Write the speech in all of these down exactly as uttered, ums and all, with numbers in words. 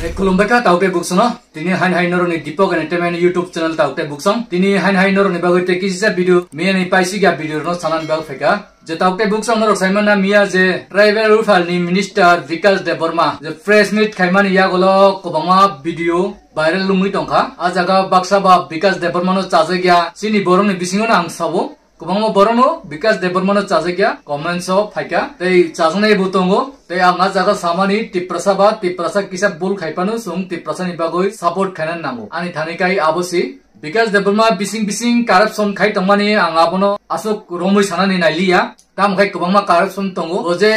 Tei khulumbai kha taukte buksongno. Tini hain hai norokni Deepak Entertainment YouTube channel taukte buksong. Tini hain hai norokni bagwi tei kisa video, miyani paisi gya video no sanani bagwi phaikha. Je taukte buksong norok saimana miya je tribal welfare ni minister Bikash Debbarma je press meet khaimani yagolo kwbangma video viral wngwi tongkha. A jaga baksa ba Bikash Debbarma no chajakya chini borokni bisingo no ang sabo. Kwbangma borokno Bikash Debbarmano chajakya, comments o phaikha, tei chajaknai bo tongo, tei ang a jaga samani Tiprasa ba Tiprasa kisa bul khai phano chwng Tiprasani bagwi support khaina nango. Ani thani khai abo si Bikash Debbarma bising bising corruption khai tongmani ang abono aswk romwi sanani nailiya, tamo khai kwbangma corruption tongo. O je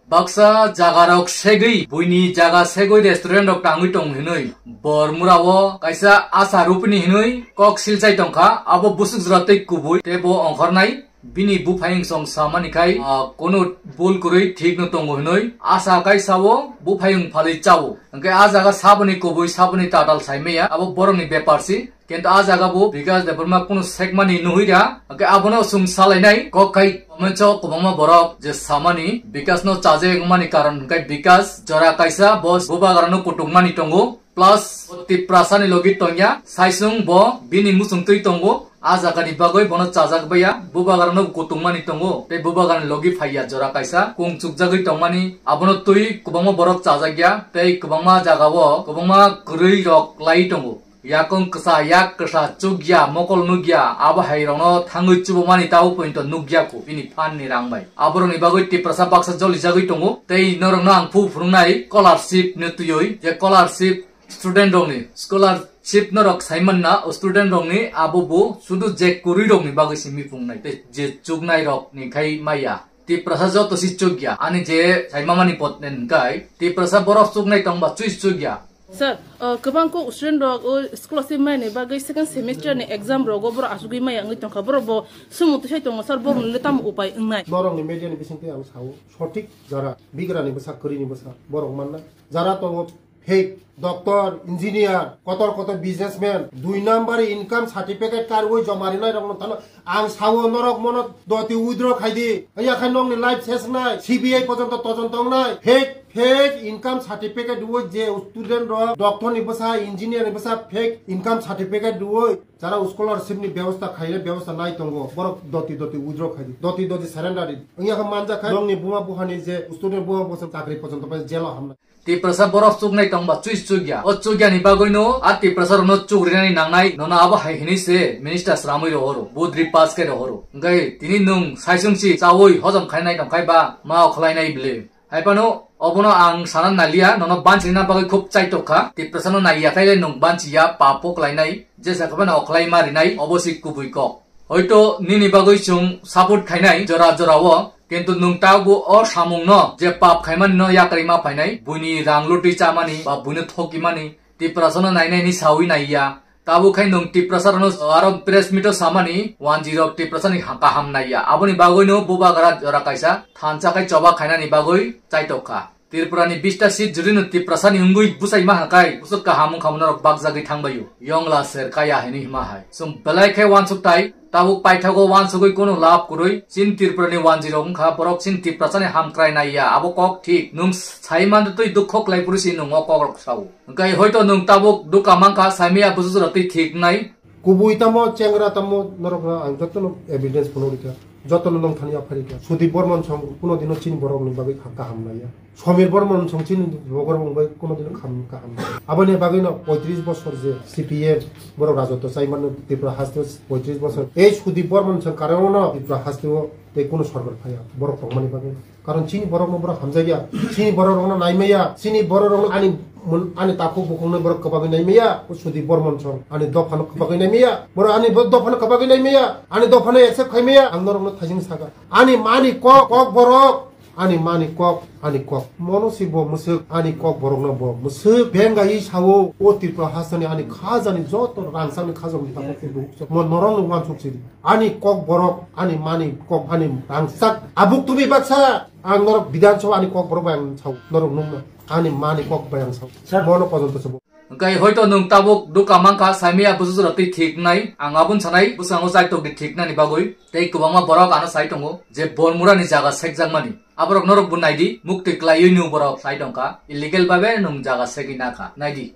baksa jaga rok segwi, buini jaga segwi restaurant rok tangwi tong hinwi. Bormura o kaisa Asha Rupini hinwi kok silchai tongkha, abo busuk jora tei kubui, tei bo ongkhornai bini buphayung song samani khai, ah, kono bul kwrwi thik no tongo hinwi Asha kai sao, buphayung phalwi chao. Hwnkhe a jaga saboni kubui, saboni tatal saimaya, abo borokni bepar si. Kintu a jaga bo Bikash Debbarma kunu sekmani nuhwi da, hwnkhe abono chwng salainai kok khai comments o kwbangma borok je samani Bikash no chaje wngmani karon hwnkhe Bikash jora kaisa bo bubagrano kutukmani tongo, plus Tiprasani logi tongya, saisung bo bini muchungtwi tongo, a jagani bagwi bono chajak baiya, bubagrano kutukmani tongo, tei bubagrani logi phaiya jora kaisa kung chukjagwi tongmani, abono twi kwbangma borok chajakya, tei kwbangma jagao kwbangma kwrwi rok lai tongo. Yakung kwsa, yak kwsa, chukya, mokol nukya, abo hai rokno thangwi chubamani tabo pointo nukya kho, bini phan ni rang bai. Aborokni bagwi Tiprasa baksa jolijagwi tongo, tei norokno ang phu phunuknai scholarship ni twiwi, je scholarship student rokni, scholarship norok saimanna o student rokni abo bo sudu je kwrwi rokni bagwi simi phunuknai, tei je chuknai rokni khai maya. Tiprasa joto si chukya, ani je saimamani potnen kai, Tiprasa borok chuknai tongba chui chukya. Sir, uh, kwbang kok student rok o scholarship maini bagwi second semester ni exam rogo borok asugwi maya wngwi tongkha, borok bo sumung twisai tongo, sir, borok nile tamo upai wngnai? Norokni media ni bisingtwi ang sao, sothik jara bigrani bwsa, kwrwini bwsa borok mannai. Jara tongo fake doctor, engineer, kotor kotor businessman, dui number income certificate karwi joma rinai rokno thano ang sao norok mono doti withdraw khaidi. Yakhai nokni life ses wngnai, C B I pojonto tojon tongnai, fake, fake income certificate rwi je student rok doctor ni bwsa, engineer ni bwsa fake income certificate rwi jara scholarship ni bebosta khaile bebosta nai tongo, borok doti doti withdraw khaidi, doti doti surrender di. Wngya kha manjak kha nokni buma buhani je student buma bwsa chakri pojonto pai jelo hamnai. Tiprasa borok chuknai tongba chui chukya. O chukya ni bagwi no a Tiprasa rokno chukrinani nangnai, nono abo hai hinwi se minister sramwi rohoro, budri pass khe rohoro. Hwnkhe tini nwng saisung si chawi hojom khainai tongkhai ba ma okhlainai bwle. Hai phano obono ang sana naliya, nono banchina bagwi khub chaitok kha. Tiprasa no naiya khaile nwng banchiya, papo khlainai, jesa khe phano okhlai ma rinai, obo si kubui kok. Hoito nini bagwi chwng support khainai jora jora o, kintu nwng tabuk o samung no je pap khaimani no yakarwi ma phainai, buini rang lutwi chamani ba buino thokimani, Tiprasa no nainai ni sawi naiya. Tabuk khai nwng Tiprasa rokno aro press meet o samani, wanjwi rok Tiprasa ni ha-, kaham naiya. Aboni bagwi no bubagra jora kaisa thansa khai choba khainani bagwi chaitok kha. Tripura ni bista seat juri no Tiprasa ni wngwi bwsai ma hai khai, bwswk kaham wngkha norok bakjagwi thangbaio. Yongla ser kaya hinwi hima hai. Chwng belai khe wansuk tai, tabuk paithago wansugwi kunu lab kwrwi, chini Tripura ni wanjwi rok wngkha, borok chini Tiprasa ni hamkrai naiya, abo kok thik. Nwng sai man twi dukho klai phuru si nwng o kok rok sao. Hwnkhe hoito nwng tabuk dukha mankha, saimaya bwswk jora twi thik nai. Kubui tamo, chengra tamo, norokno ang jotono evidence phunuk rikha, jotono nongthani yapharikha. Sudip Bormon song kuno dino chini borokni bagwi kha-, kaham naiya. Somir Bormon song chini borok bai kuno dino kham-, kaham naiya. Aboni bagwino poitris bosor je C P M borok rajotwo chaimano Tripura hasteo poitris bosor. Ei Sudip Bormon song karongono Tripura hasteo tei kuno sorkar phaiya borok tongmani bagwi. Karon chini borok no borok hamjakya, chini borok rok no naimaya, chini borok rok no ani mun-, ani takhuk bukhuk no borok kwbagwi naimaya, o Sudip Bormon song ani dopha no kwbagwi naimaya, borok ani bo-, dopha no kwbagwi naimaya, ani dopha no accept khaimaya, ang norok no thaising saka. Ani mani kok, kok borok, ani mani kok, ani kok. Mono si bo mwswk, ani kok borok no bo mwswk, bengai sao, o Tripura hasteni ani khajani joto rangchakni khajani takhuk bukhuk mo norok no wansuk sidi. Ani kok borok, ani mani kok, ani rangchak. Abuk tumi baksa, ang norok Bidhan Sabha ani kok borok bai ang sao, norok nukna. Ani mani kok bai ang sao. Sir. Mono pojonto sabo. Hwnkhe hoito nwng tabuk duka mankha, saimaya bwswk jora twi thik nai. Ang aboni sanai bwskango chaitok di thik nani bagwi. Tei kwbangma borok ano sai tongo je Bormura ni jaga sekjakmani. Aborok norok bo naidi, mukti kwlaiwi nw borok sai tongkha. Illegal babe nwng jaga segwi nakha. Naidi.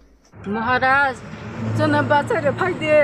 Maharaj, chwngno bachai rw phai de.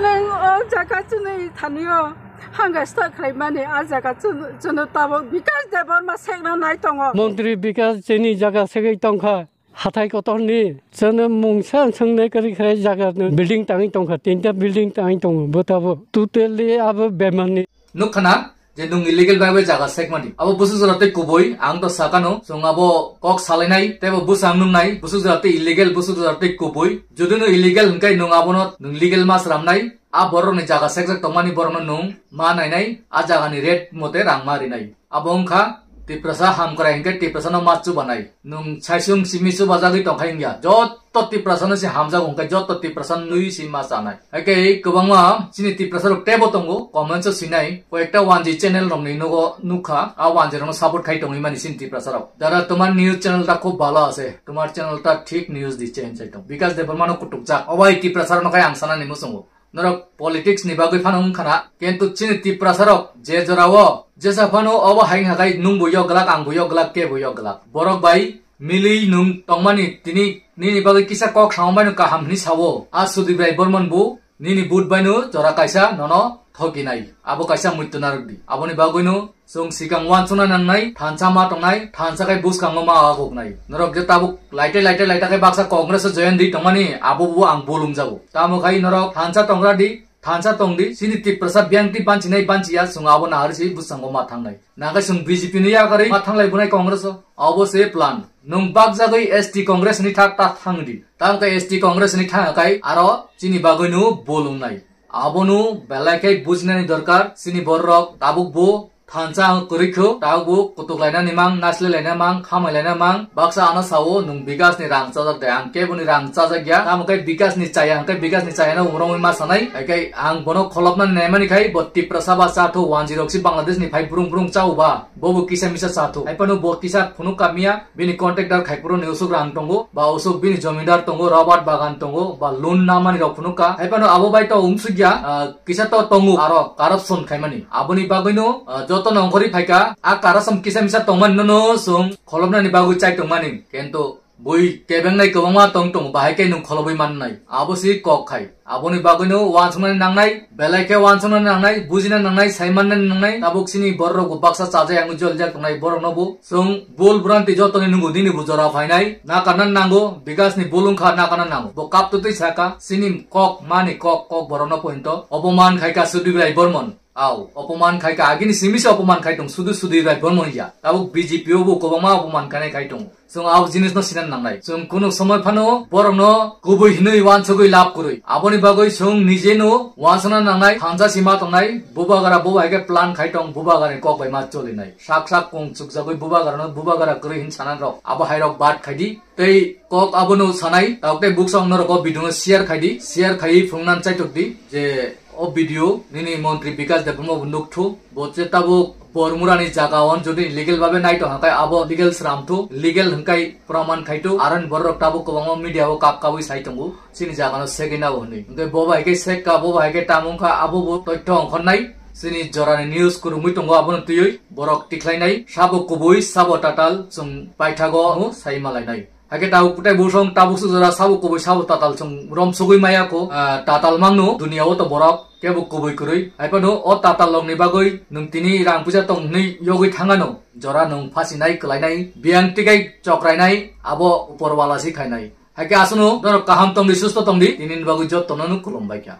Nwng o jaga chwngno thani o hangga start khlaimani, a jaga chwng-, chwngno tabuk Bikash Debbarma sekna nai tongo. Montri Bikash chini jaga segwi tongkha. Hathai kotorni chwngno mungsa swngnai kwrwi khlai jaga no building tangwi tongkha, tinta building tangwi tongo, bo tabuk totally abo bemarni. Nukkhana je nwng illegal bai bai jaga sekmani. Abo bwswk jora tei kubui, ang to sakano, chwng abo kok salainai, tei bo bwswk ang nungnai, bwswk jora tei illegal, bwswk jora tei kubui. Jodi no illegal hwnkhe nwng abono nwng legal ma sramnai, a borokni jaga sekjak tongmani borokno nwng ma nainai, a jagani rate mote rang ma rinai. Abo wngkha Tiprasa hamkrai hwnkhe Tiprasano ma chubanai. Nwng saisung simi chubajagwi tongkha wngya. Jotto Tiprasano se hamjago hwnkhe jotto Tiprasa nwi se ma chanai. Haikhe kwbangma chini Tiprasarok teibo tongo, comments o sinai. Koyekta wanji channel rokni nogo nukha, a wanji rokno support khai tongwi mani chini Tiprasarok. Dada, tomar news channel ta khub bhalo ase, tomar channel ta thik news di chen chai tong. Bikash Debbarmano kutukjak. Obai Tiprasarokno khai ang sanani muchungo. Norok politics ni bagwi phano wngkha na, kintu chini Tiprasa rok je jora o jesa phano obo hai wngkha khai nwng bo yok glak, ang bo yok glak, ke bo yok glak. Borok bai milwi nwng tongmani tini nini bagwi kisa kok samung bai no kaham hwnwi sao. A Sudip Rai Bormon bo nini vote bai no jora kaisa nono thokinai. Abo kaisa muitu narwk di. Aboni bagwi no Chwng sikang uansukna nangnai, thansa ma tongnai, thansa khai bwskango ma aguknai. Norok je tabuk laite laite laita khai baksa Congress o join di tongmani, abo bo ang bolong jago. Tamo khai norok thansa tongra di, thansa tong di, chini Tiprasa biyang twi banchinai banchiya, chwng abo naharwi se bwskango ma thangnai. Nakhai chwng B J P no yakarwi ma thanglai bunai Congress o, abo se plan. Nwng bakjagwi S T Congress ni thak ta thang di. Tamo khai S T Congress ni thang khai aro chini bagwi no bolong nai. Abono belai khe bujinani dorkar, chini bororok tabuk bo thansa ang kwrwi kho, tabuk bo kutuk lainani mang, nasle laina mang, khamai laina mang, baksa ano sao, nwng Bikash ni rang chajak de, ang kebo ni rang chajak ya, tamo khe Bikash ni chaya, ang khe Bikash ni chaya no umrongwi ma sanai, hai khe ang bono kholopna naimani khai, bo Tiprasa ba cha tho, wanjwi rok si Bangladesh ni phai brung brung chao ba, bo bo kisa misa cha tho, hai phano bo kisa phunuk kamya, bini contractor khai phuru ni usuk rang tongo, ba usuk bini jomidar tongo, Robert bagan tongo, ba loan namani rok phunuk ka, hai phano abo bai to umsuk ya, ah, Kisa to tongo aro corruption khaimani. Aboni bagwino, ah, joto nongkhorwi phaikha, a corruption kisa misa tongmani nono chwng kholopnani bagwi chai tongmani. Kintu bui kebengnai kwbangma tong tongo, bahai khe nwng kholobwi mannai. Abo si kok khai. Aboni bagwino uansuknani nangnai, belai khe uansuknani nangnai, bujina nangnai, saimanna nangnai. Tabuk chini bororok bo baksa chajak yang joljak tongnai borokno bo. Chwng bul bwranti jotoni nungo nini bo jora phainai. Nakarna nango, Bikash ni bul wngkha nakarna nango. Bo kaptwi twi saka, chini kok mani kok, kok borokno pointo. Opoman khaika Sudip Rai Bormon. Au, opoman khaika, agini simi se opoman khai tong, sudu Sudip Rai Bormon ya. Tabuk B J P o bo kwbangma opoman khainai khai tong. Chwng abo jinis no sinan nangnai. Chwng kunu somoi phano borok no kubui hinui uansugui lab kwrwi. Aboni bagwi chwng nije no uansana nangnai, thansa sima tongnai, bubagara bo hai khe plan khai tong, bubagara ni kok bai ma cholinai. Sak sak kung chukjagwi bubagara no bubagara kwrwi hin sanan rok. Abo hai rok bad khai di. Tei kok abono sanai, tabuk tei buksong norok o video no share khai di, share khai phunukna chaitok di, je o video nini montri Bikash Debbarma bo nukthu, bo je tabuk Bormura ni jaga on jodi legal babe nai tong hakai abo legal sram thu, legal hwngkai praman khai thu, aro ni borok tabuk kwbangma media o kap kabui sai tongo, chini jaga no segwi na bo hwnwi. Hwnkhe bo bai khe sek ka, bo bai khe tamo wngkha, abo bo toitho ongkhornai, chini jora ni news kwrwngwi tongo, abono twiwi borok tikhlainai, sabo kubui, sabo tatal, chwng paithago ano sai malainai. Hakhe tabuk kutai busong tabuk sujora sabo kubui sabo tatal chwng romsugui maya kho, ah, tatal mangno dunia o to borok kebo kubui kwrwi. Hai phano o tatal rokni bagwi nwng tini rang puisa tong hwnwi yogwi thangano jora nwng phasinai kwlainai biyang tikai chokrainai abo upor wala si khainai. Hakhe aswkno norok kaham tongdi susto tongdi tini ni bagwi jottono nwng khulumbai kha.